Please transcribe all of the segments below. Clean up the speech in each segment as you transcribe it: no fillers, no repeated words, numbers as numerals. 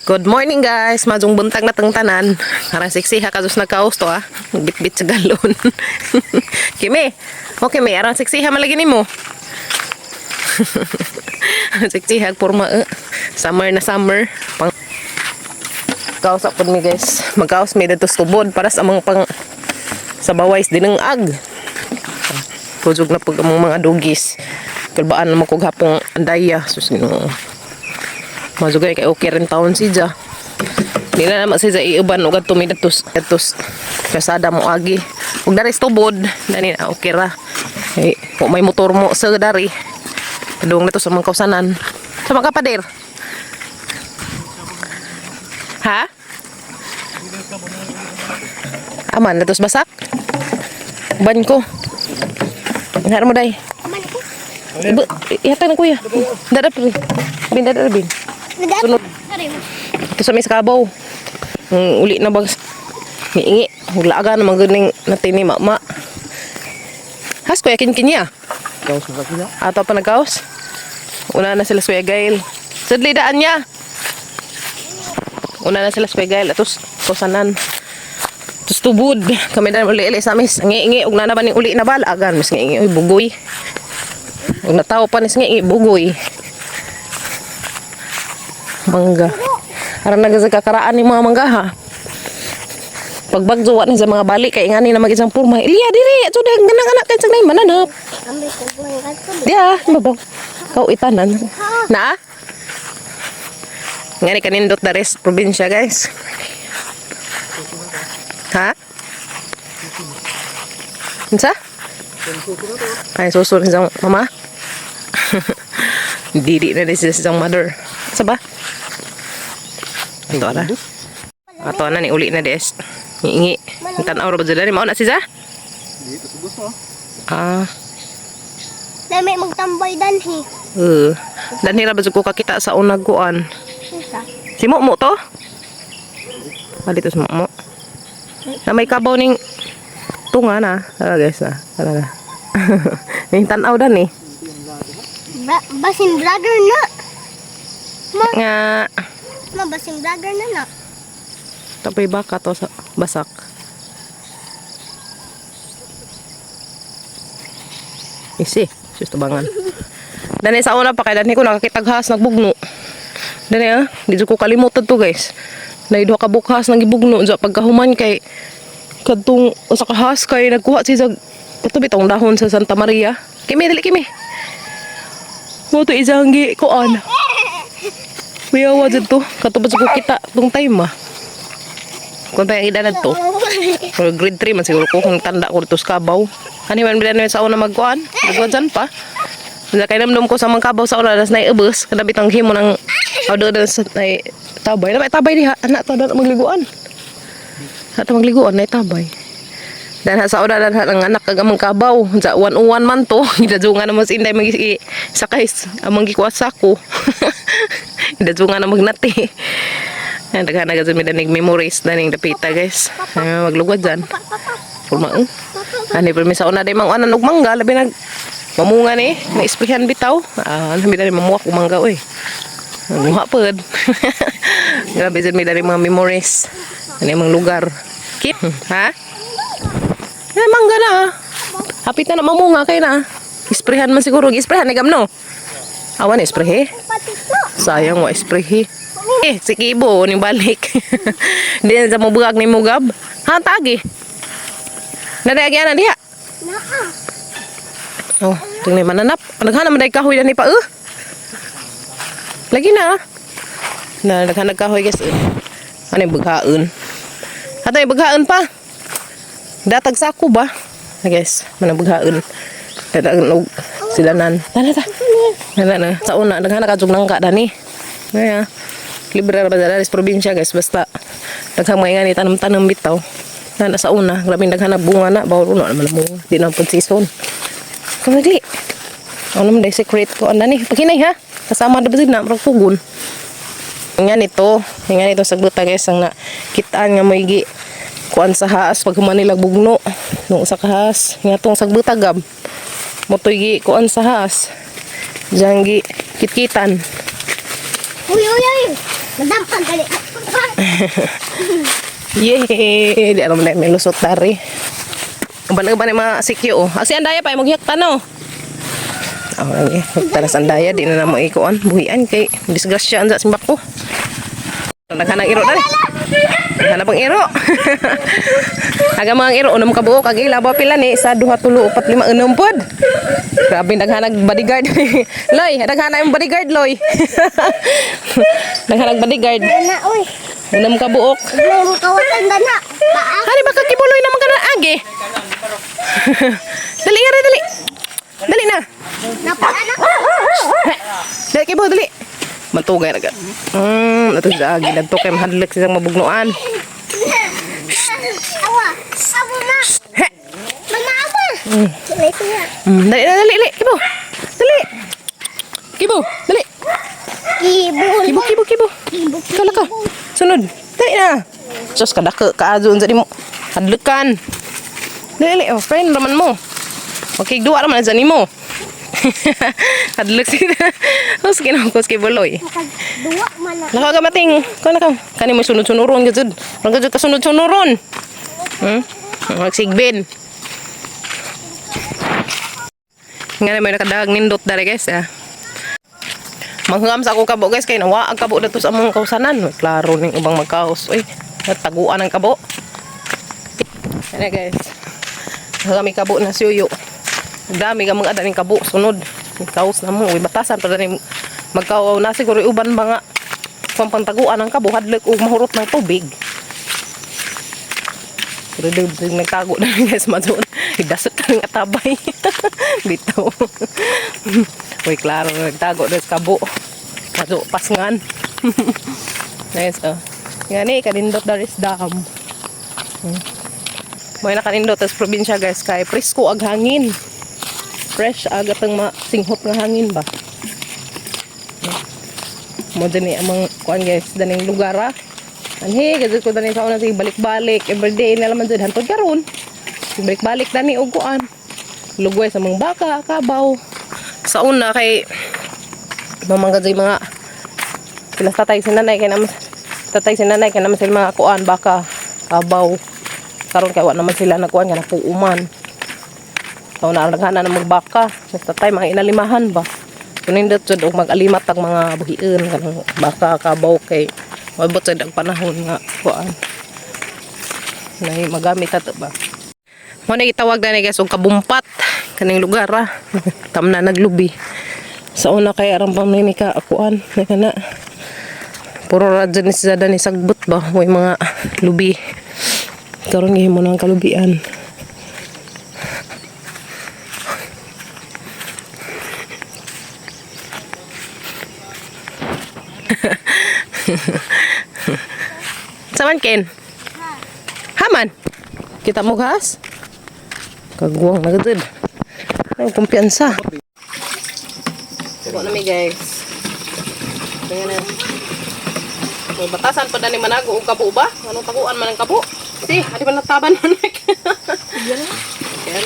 Good morning, guys. Maayong buntag na tang tanan. Karang 6 ha kazus nagkaos to ah. Bitbit sa galon. Kimi. Okay, mi arang 6 ha malagi nimo. 6 ha porma eh. Summer na summer. Pang Kaos pod mi, guys. Magkaos mi didto sa tubod para sa among pang sa baways dineng ag. Pujog na pag among mga dugis. Kalbaan naman ko gapong andaya. Sus, Ginoo. Mazugay kay okay rin taon si Ja. Di na naman siya iuban og adto mi datos kasada mo agi. Ug dari sa tubod, dani na okay ra. Hey, kung may motor mo sa dari. Padung na to sa mga kausanan. Sa mga kapader. Ha? Aman, natos basak? Ban ko. Nara mo day. Aman ko. Ibu, ihatag na kuya. Dada pre. Bin dada bin. Sunod. Sorry mo. Ito sa may sakabaw. Ang uli na bag miingi. Huglaagan naman ganing natin ni mama. Has kuya kinkinya. Kaos na sila. Ato pa nagkaos. Una na sila sa Kuya Gail. Sudli daan niya. Una na sila sa Kuya Gail. Atos kosanan. Atos tubod. Kami na uli uli sa amis. Ngi-ngi. Ug na naman yung uli na bala. Agan. Mas ngi-ngi. Uy, bugoy. Ug natawo pa ni ngi-ngi. Bugoy. Mangga. Aran nagkakaraan ni mga mangga ha. Pagbagzo wa ni sa mga balik kay ngani na mag isang purma. Ilya diri, so dahil ganang anak kay sa mananap. Ambil ko buhay ka to. Diya, babaw. Kau itanan. Na? Ngani kanindot da res probinsya, guys. Ha? Unsa? Ay, suso ni sa mama. Dili na ni sila sa mother. Sa ba? Ato na. Ato na ni uli na des. Ngiingi. Tanaw ra ba dyan? Mao na si Za? Dito sa gusto. Ah. Dami magtambay danhi. Danhi ra ba jud ko kakita sa unag kuan. Unsa? Si Mokmo to? Ah, dito si Mokmo. Na may kabaw ning tunga na. Tara guys na. Tara na. Ning tanaw dan eh. Ba basin vlogger na. Ma, Nga ma basin vlogger na na. tapay baka to sa basak. Isi, sus tabangan. Dani sa una pa kay dani ko nakakitaghas nagbugno. Dani ah, di jud ko kalimutan to, guys. Nay duha ka bukhas nang gibugno sa pagkahuman kay kadtong usa ka has kay nagkuha siya sa kato bitong dahon sa Santa Maria. Kimi dali kimi. Mo to isang gi kuan. Kuyawa jud to. Kato pa jud ko kita tong time ah. Kung tayo ang edad to. Or grade 3 man siguro ko kung tanda ko dito sa kabaw. Ani man bilan sa una magkuan. Magkuan dyan pa. Wala kay namdom ko sa mga kabaw sa una das na ibus kada bitang himo ng awdo das na tabay. Na may tabay diha anak to na magliguan. Ato magliguan na tabay. Dan sa una dan ang anak kag amang kabaw. Sa 101 man to. Gidadungan naman si Inday mag sakay amang gikuha sako. Gidadungan na magnati. Ay, daghan na gazud mi danig memories daning dapita, guys. Ay, maglugwad dyan. Forma eh. Ani pero mi sa una day mang anan og mangga labi nag mamunga ni, na isprehan bitaw. Ah, ano mi dani mamuak og mangga oy. Muha pod. Grabe jud mi dani mga memories. Ani mga lugar. Kip, ha? Eh, mangga na. Ah. Hapit na na mamunga kay na. Isprehan man siguro, isprehan ni gamno. Awan isprehe. Sayang wa isprehe. Eh, si Kibo, ni balik. Hindi na sa mabugag ni Mugab. Ha, tagi. Nadagyan na diha. Naa. Oh, tingnan mananap. Naghanap man day kahoy na ni pa eh. Lagi na. Na naghanap kahoy, guys. Eh. Ano yung baghaon? Ato yung baghaon pa. Datag sako ba? Ah, guys, manang baghaon. Datag og silanan. Tana ta. Nana na. Sa una naghanap ka jug nangka dani. Ngaya. Libre ra ba dala sa probinsya, guys, basta daghang mga ngani tanom-tanom bitaw. Nana sa una, grabe daghan bunga na, bawol uno naman mo. Di na pud season. Kamo di. Ano man day secret ko anda ni. Paghinay ha. Kasama na ba na murag pugon. Nga nito, nga nito sa buta, guys, ang na kitaan nga may gi kuan sa haas pag human nila bugno nung usa ka haas nga tong sagbuta gab motoy gi kuan sa haas diyan gi kitkitan. Uy, uy, uy. Madampan dali. Yay! Di alam na may lusot dari. Uban-uban yung mga sikyo. Oh. Asi andaya pa, maghiyak tano. Oh, lagi. Taras andaya, di na namo ikuan. Buhian kay disgrasya ang sa simbako. Naghanang iro dali. Naghanang pang iro. Aga mga iro, unam kabuok, ag ila ba pila ni isa, duha, tulo, upat, lima, unom pod. Grabe, naghanag bodyguard. Loy, naghanag yung bodyguard, Loy. Naghanag bodyguard. Dana oy. Unam kabuok. May mukawatan dana. Paa. Hari baka kibuloy naman ka na agi. Dali nga dali. Dali na. Napaanak. Dali kibo dali. Mantugay ra ka. Ato sa agi nagto kay mahadlok sa isang mabugnuan. Awa. Awa ma. He. Mama awa. Dali siya. Dali na dali, dali kibo. Dali. Kibo, dali. Kibo. Kibo, kibo, kibo. Kibo. Kala ka. Sunod. Dali na. Sus kadako kaadto unsa di mo. Hadlokan. Dali, dali. Oh, friend raman mo. Okay, duwa raman na dyan nimo. Hadlok sila. Hus kinahukos kay Buloy. Duwa man na. Naka kamating. Ko na ka. Kani mo sunod-sunuron gud. Rang gud ka sunod-sunuron. Magsigbin. Nga na may nakadag nindot dere guys ah. Mangham sa ako kabo guys kay nawa ang kabo dato sa among kausanan. Uy, klaro ning ubang magkaos. Uy, nataguan ang kabo. Ano guys. Kami kabo na siyuyo. Dami ka mga adaning kabo sunod. Kaos na mo, uy, batasan pa dani magkaw na siguro uban ba nga kung pantaguan ang kabo hadlok ug mahurot ng tubig. Pero dug nagtago na rin guys madun. Idasot ka ng atabay. Bitaw. Uy, klaro nagtago na sa kabo. Madyo pasngan. Nice oh. Nga ni kanindot there is dam. May nakanindot sa probinsya guys kay presko ag hangin. Fresh ag atang masinghot nga hangin ba. Mo dani ang mga kuan guys daning lugar ah. Anhi gazud ko dani sa una sige balik-balik everyday na laman jud hantod karon. Balik-balik dani og kuan. Lugway sa mga baka, kabaw. Sa una kay mamangga jud mga sila tatay si nanay kay naman tatay si nanay kay naman sila mga kuan baka kabaw karon kay wa naman sila nagkuan nga napuuman. So naaraghanan na magbaka. Tatay mga inalimahan ba. Kunindot jud og mag-alimat ang mga buhiin kanang baka kabaw kay moabot jud ang panahon nga kuan. Nay magamit ato ba. Mo na gitawag na ni guys og kabumpat kaning lugar ah. Tamna naglubi. Sa una kay aron pa ni ka kuan na kana. Puro ra dyan ni sila ni sagbot ba way mga lubi. Karon gihimo na ang kalubian. Saman Ken? Haman. Kita mo gas? Kagwang na gud. Ay, kumpiyansa. Tuwa na mi guys. Tingnan na. May batasan pa dani manago og kabo ba? Anong taguan man ang kabo? Si, adi man nataban man. Kaya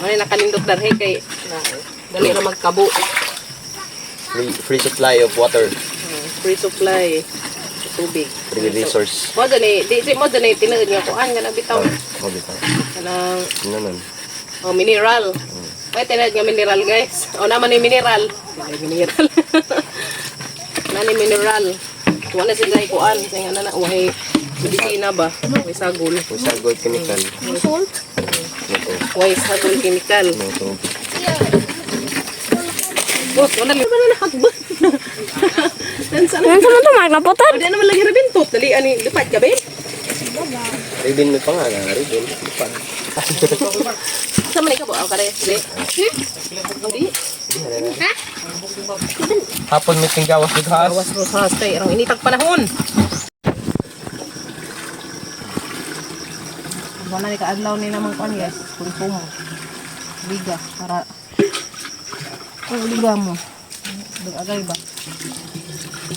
ano nakanindot darhe kay na, dali ra magkabo. Free supply of water. Free supply tubig. Free resource. Mo dani, di di mo dani tinuod nga kuan nga bitaw Oh, bitaw. kanang Ano nun? oh, mineral. May tinuod nga mineral guys. O naman ni mineral. Ay, mineral. Nani mineral. Wala sila kuan kay nga na wahi medisina ba? Way sagol. May sagol chemical. Salt. Ito. Way sagol chemical. Ito. Boss, wala li wala na hagban. Nansa na. Ano man to magnapotan? Di naman lagi rebintot. Dali ani lipat ka be. Ribbon may pangalan. Ribbon. Lipat. Sa man ikaw ka kare. Di. Di. Ha? Hapon may tinggawas dughas. Awas rosas kay arang initag panahon. Wala ni kaadlaw ni namang kuan guys, konsumo. Liga para Oh, liga mo. Agay ba?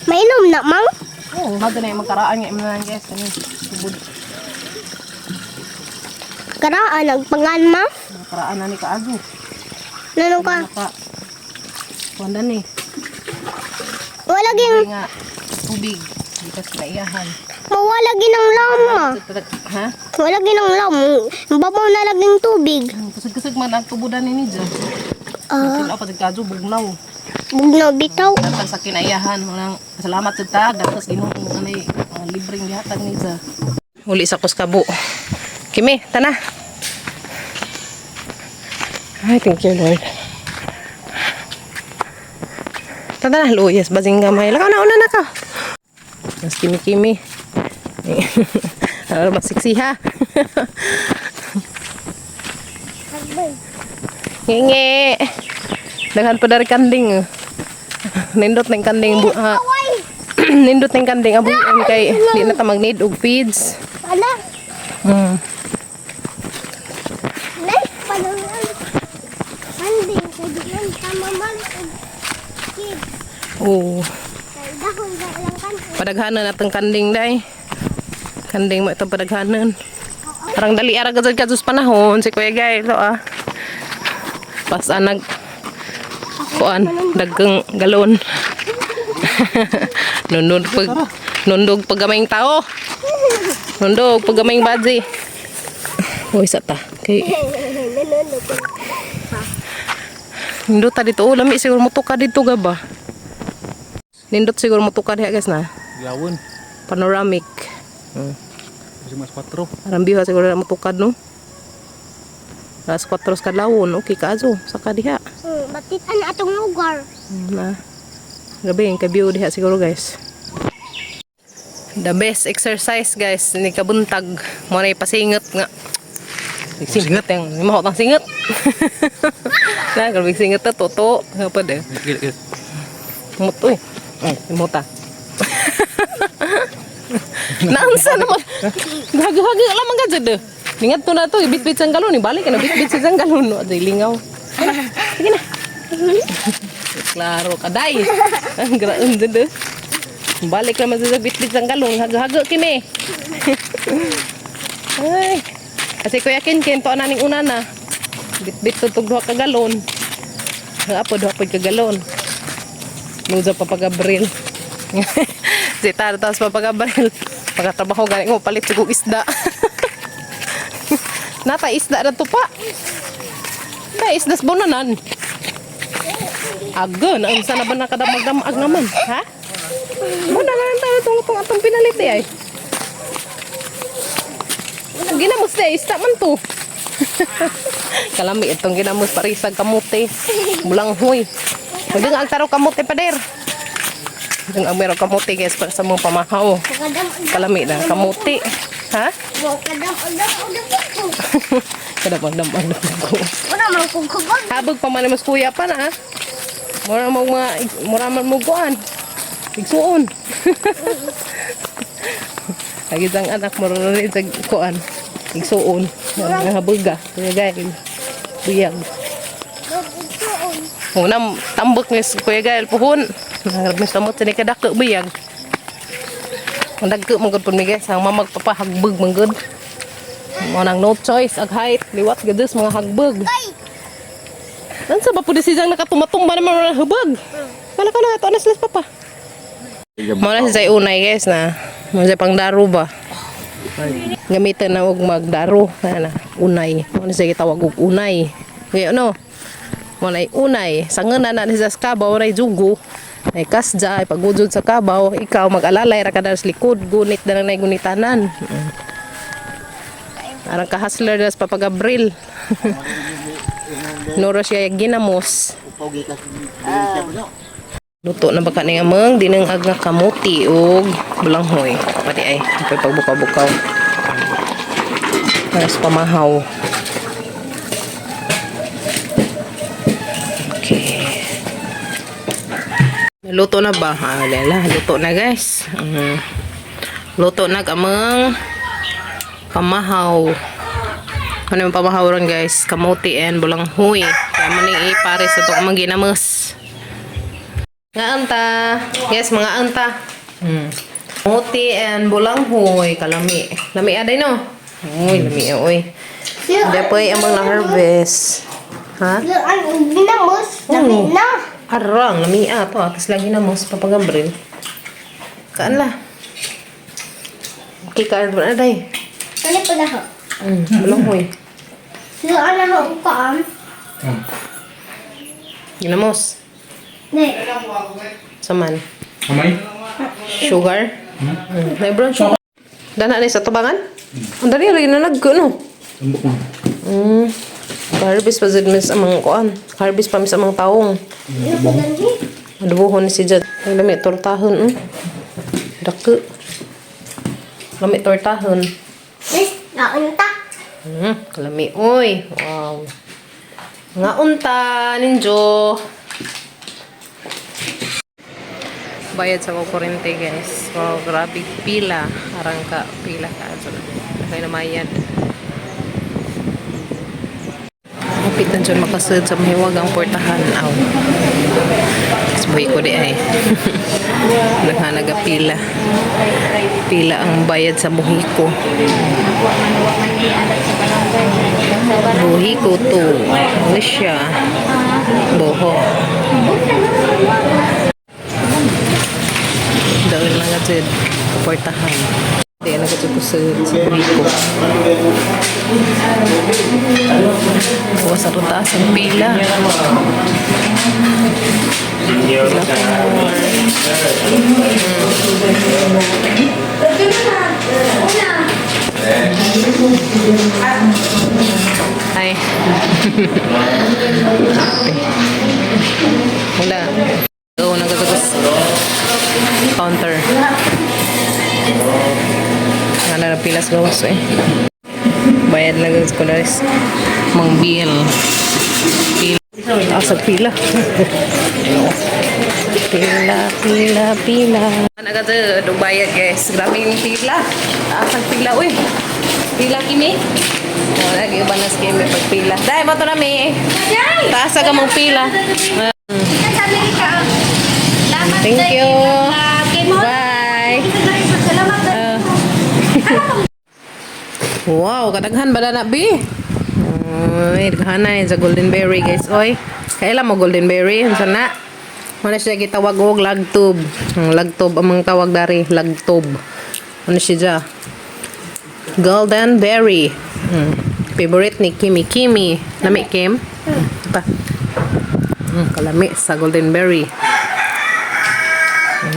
Mainom na mang? Oo, oh, na yung magkaraan nga imanan guys. Ano, subod. Karaan nagpangan ma? Magkaraan na ni kaadyo. Nanong ka? Naka. Kuan ni. Wala laging Nga tubig gikas naiyahan. Mawala ginang lama. Ha? Wala ginang lam. Babaw na laging tubig. Kusog-kusog man ang tubudan ni Nidja. Ah, Sila pa kadyo bugnaw. Bugnaw bitaw. Datang sa kinaiyahan, manang salamat sa ta, dapat Ginoo anay mga libreng gihatag ni Nidja. Uli sa kuskabo. Kimi, tana. Ay, thank you, Lord. Tana, luyas, basing gamay. Lakaw na, una na ka. Mas kimi-kimi. Ano masiksi ha? Ngingi. Daghan pa dari kanding. Eh. Nindot ng kanding bu ha. Nindot ng kanding abuan kay di na ta mag-need og feeds. Ala, Nay, panungan. Anding, kay di man tama mag kids. Oo. Kay dahon sa ilang kanto. Padaghanan atong kanding day. Kanding mo itong padaghanan. Parang dali ara gazad ka sus panahon si Kuya Gay to ah. Pas anag kuan dagang galon. Nundog pag nundog pag gamayng tao. Nundog pag gamayng badzi. Uy sa ta. Kay Nanunod. nindot ta dito. Oh, lami siguro motuka dito ga ba. Nindot siguro motuka diha guys na. Gawon. Panoramic. Kasi mas 4. Arang biha siguro na motukad no. Alas 4 sa kadlawon, okay kaazo saka diha. Batit ang atong lugar. Na. Gabi ang kabiyo diha siguro guys. The best exercise guys ni kabuntag mo na ipasingot nga. Singot yang mahot ang singot. Na grabe singot ta toto nga pa de. Muto eh. Muta. Naunsa naman. Gago-hago lamang ka dyan. Ningat to na to, ibit-bit sang galon. Ibalik ka na, bit-bit sa sang galon. No, aday lingaw. Sige na. Klaro ka, day. Ang graon dyan eh. Balik naman sa bit-bit sang galon. Hago-hago kini. Ay. Kasi Kuya Ken, Ken, to na ning una na. Bit-bit to tug duha ka galon. Apo, duha pa ka galon. Luza pa pagabril. Si Taro tapos pa pagabril. Pagkatrabaho gani ko palit siguro isda. Nata isda na to pa. Ta isda sa bunanan. Aga, naunsa na ba nakadamag-damag naman, ha? Bunanan tayo itong itong atong pinalit eh, ay. Ang ginamos eh, isda man to. Kalami itong ginamos parisag kamote. Bulanghoy. Pwede nga ang taro kamote pader. Pwede nga meron kamote guys para sa mga pamahaw. Kadam Kalami na kamote. Ha? kadam agam agam ko. Kadamag-damag na ko. Wala man kong kubag. Habog pa man mas kuya pa na ah. Mura mo mga mura man mo kuan. Igsuon. Lagi sang anak mo rin sa kuan. Igsuon. Nga habog ah. Kuya Gail. Buyag. Una tambok ni Kuya Gail puhon. Nangarap samot sa ni kadako buyag. Ang dagko man gud pud mi guys, ang mamagpapahagbog man gud. Mo nang no choice ag height liwat gadus mga hagbog. Nansa ba pud si Jang nakatumatumba naman mga hubag? Wala ka na ato anas las papa. Mo na si Zay unay guys na. Mo siya pang daro ba? Gamitan na og magdaro na unay. Mo na siya gitawag og unay. Ngayon no. Mo na unay. Sangan na na ni sa kabaw nay jugo. Nay kasja ay pagujod sa kabaw, ikaw mag-alalay ra ka sa likod, gunit na lang nay gunitanan. Arang ka hustler das Papa Gabriel. Nora siya ginamos. Luto na baka ni amang dinang aga kamuti og bulanghoy. Pati ay pwede pagbukaw-bukaw. Para sa pamahaw. Okay. Luto na ba? Ah, lala, luto na guys. Luto na amang pamahaw. Ano yung pamahaw ron guys? Kamuti and bulanghoy. Kaya mo ning ipares sa itong amang ginamos. Nga anta. Yes, mga anta. Muti and bulanghoy. Kalami. Lami aday no? Uy, lami uy. Hindi po ay amang na-harvest. Ha? Ang ginamos, dami na. Arang, lamia to. Tapos lagi na mo sa Papa Gabriel. Kaan la. Okay, kaan po na day. Ano pala ho? Balonghoy. Saan na ho kaan? Ginamos. Di. Saman. Kamay? Sugar. May brown sugar. Dana ni sa tubangan? Ang dali rin na nag ano. Tambok mo. Harvest pa zid mis amang kuan. Harvest pa mis amang taong. Ano po ganhi? Adubohon ni si Jad. Ang lami tortahon. Dako. Lami tortahon. Yes, naunta. Kalami oy. Wow. Nga unta ninjo. Bayad sa ko kurente, guys. Wow, grabe pila. Arangka pila ka adto. Kay namayad. Hapit na dyan makasud sa mahiwagang portahan. Aw. Buhi ko di ay. Naghanaga pila. Pila ang bayad sa buhi ko. Buhi ko to. Ano siya? Buho. Dahil lang at portahan. Di na ko sa buhi ko. Gawa sa taas ang pila. Pila for. Ay. Wala. Oo, nagkatagos. Counter. Wala na pila sa gawas eh. Bayad na guys ko na rin. Mang bill. Pila. Taas ang pila. Pila, pila, pila. Ano ka bayad, guys. Grabe yung pila. Taas ang pila. Uy. Pila kimi. Oh, lagi uban na si Kimi pag pila. Dahil mo to na mi. Taas ka mong pila. Thank you. Bye. Wow, kadaghan ba na bi? Uy, daghan na sa golden berry, guys. Oy, kailan mo golden berry? Unsa na? Wala siya gitawag og lagtob. Ang lagtob amang tawag dari, lagtob. Ano siya dya? Golden berry. Favorite ni Kimi Kimi. Lami Kim? Pa. Kalami sa golden berry.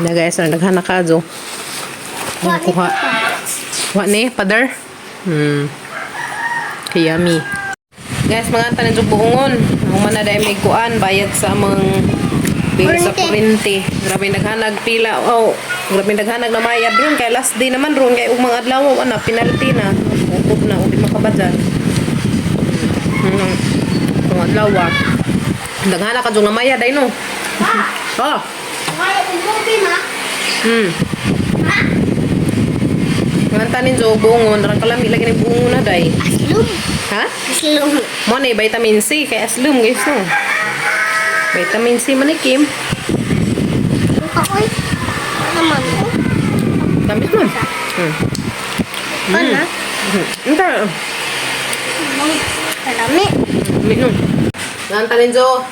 Na guys, ang daghan na kadyo. Ang kuha. Wa ni, father? Yummy. Guys, mga tanan jud buongon. Human na dahil may kuan bayad sa amang bill sa Kurente. kurente. Grabe naghanag pila. Oh, grabe naghanag na mayad ron kay last day naman ron kay ug mga adlaw ana penalty na. Ukop na ug di makabadyan. Mga adlaw. Ah. Daghan ka jud na mayad ay no. Oh. Kaya kung movie ma. Mga tanin jo buongon, rang kalami lagi ni buongon na day. Aslum. Ha? Aslum. Mo na vitamin C kay aslum guys no. Vitamin C man ni Kim. Ang kaoy. Naman ko. Tamis man. Ano? Ito. Kalami. Minum. Nang tanin jo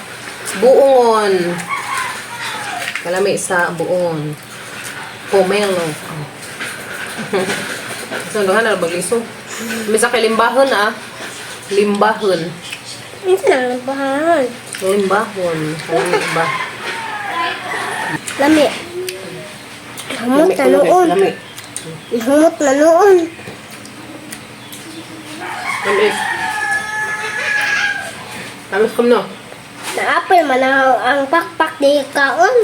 buongon. Kalami sa buongon. Pomelo. So, doon na bagliso. Misa kay limbahon ah. Limbahon. Ito na lang bahan. Limbahon. Kalami ba? Lami. Humot na noon. Lami. Humot na noon. Tamis. Tamis kam no. Naapil man ang pakpak di kaon.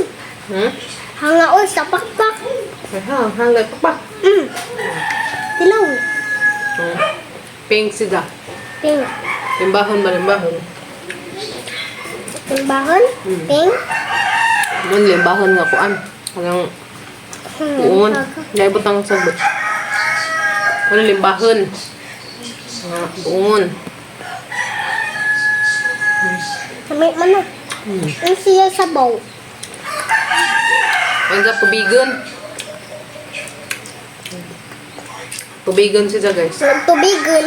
Hangaon sa pakpak. Ha, hanggang pa. Tilaw. Pink sila. Pink. Limbahon ba limbahon? Timbahon. Pink. Mun limbahon nga kuan. Kanang puon. Dai butang sagbot. Ano limbahon? Nga buon. Lami man na. Ang siya sabaw. Ang sa tubigon. Tubigon siya guys. Tubigon.